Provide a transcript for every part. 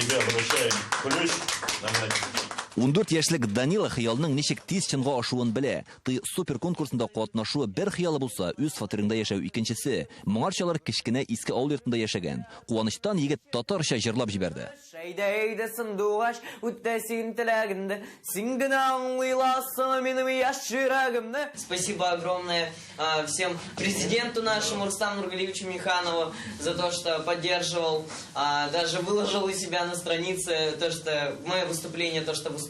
Тебе вручаем ключ. 14 яшьлек Данила хыялның ничек тиз чынга ашуын белә. Ты супер конкурсында катнашу бер хыялы булса, үз фатирыңда яшәү икенчесе. Моңарчы алар кечкенә иске авыл йортында яшәгән. Куанычтан егет татарча җырлап җибәрде. Әйдә, әйдә, сандугач, үтә син теләгемне, Син генә аңлыйласың минем яшь йөрәгемне. Спасибо огромное всем президенту нашему Рустаму Нургалиевичу Минниханову за то, что поддерживал, даже выложил у себя на странице то, что мое выступление, то, что выступаю.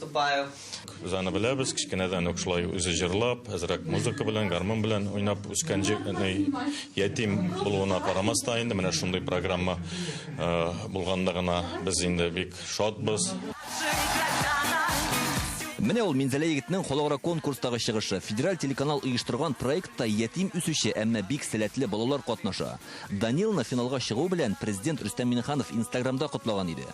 Без аны беләбез, кечкенәдән үк шулай үзе җырлап, әзрәк музыка белән, гармун белән уйнап үскән ятим булуына карамастан инде менә шундый программа булганда гына без инде бик шатбыз. Менә ул Минзәлә егетенең халыкара конкурстагы чыгышы. Федераль телеканал оештырган проектта ятим үсүче, әмма бик сәләтле балалар катнаша. Данилны финалга чыгуы белән президент Рөстәм Миңнеханов Инстаграмда котлаган иде.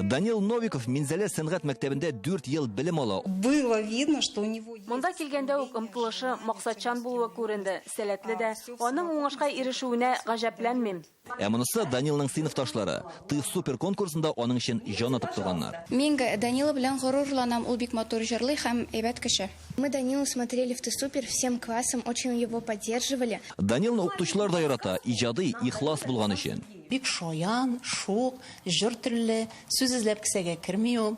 Данил Новиков Минзәлә сәнгать мәктәбендә 4 ел белем ала. Было видно, что у него Монда килгәндә үк омтылышы, максатчан булуы күренде, сәләтле дә. Аның уңышка ирешүенә гаҗәпләнмим. Ә монысы Данилның сыйныфташлары. Ты супер конкурсында аның өчен җан атып торганнар. Мин Данила белән горурланам, ул бик матур җырлый һәм әйбәт кеше. Мы Данилу смотрели в Ты супер всем классом, очень его поддерживали. Данилны укытучылар да ярата, иҗади, ихлас булган өчен. Бик шаян, шук, җор телле, сүз эзләп кесәгә керми ул.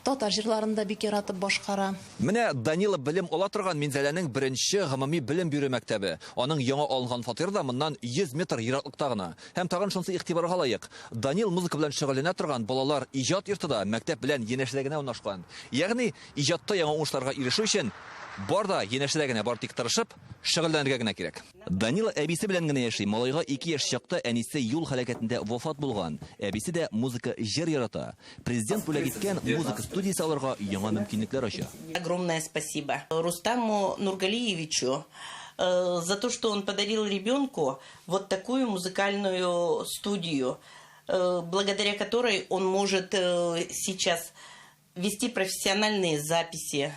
Татар җырларын да бик яратып башкара. Менә Данила белем ала торган Минзәләнең беренче гомуми белем бирү мәктәбе. Аның яңа алынган фатиры да моннан 100 метр ераклыкта гына. Һәм тагын шунысы игътибарга лаек, Данил музыка белән шөгыльләнә торган балалар иҗат йорты да мәктәп белән янәшәдә генә урнашкан. Ягъни, Иҗатта яңа уңышларга ирешү өчен бар да янәшәдә генә, бары тик тырышып, шөгыльләнергә генә кирәк. Данила әбисе белән генә яши. Малайга 2 яшь чакта әнисе юл һәлакәтендә вафат булган. Әбисе дә музыка, җыр ярата. Президент бүләк иткән музыка студиясе аларга яңа мөмкинлекләр ача. Огромное спасибо Рустаму Нургалиевичу за то, что он подарил ребенку вот такую музыкальную студию, благодаря которой он может сейчас вести профессиональные записи,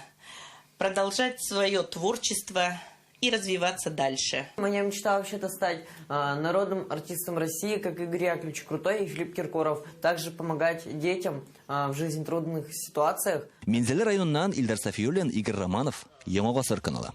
продолжать свое творчество и развиваться дальше. Моя мечта вообще-то стать народным артистом России, как Игорь Яковлевич Крутой и Филипп Киркоров. Также помогать детям в жизни трудных ситуациях. Минзәлә районыннан Илдар Сафиуллин, Игорь Романов, Яңа гасыр каналы.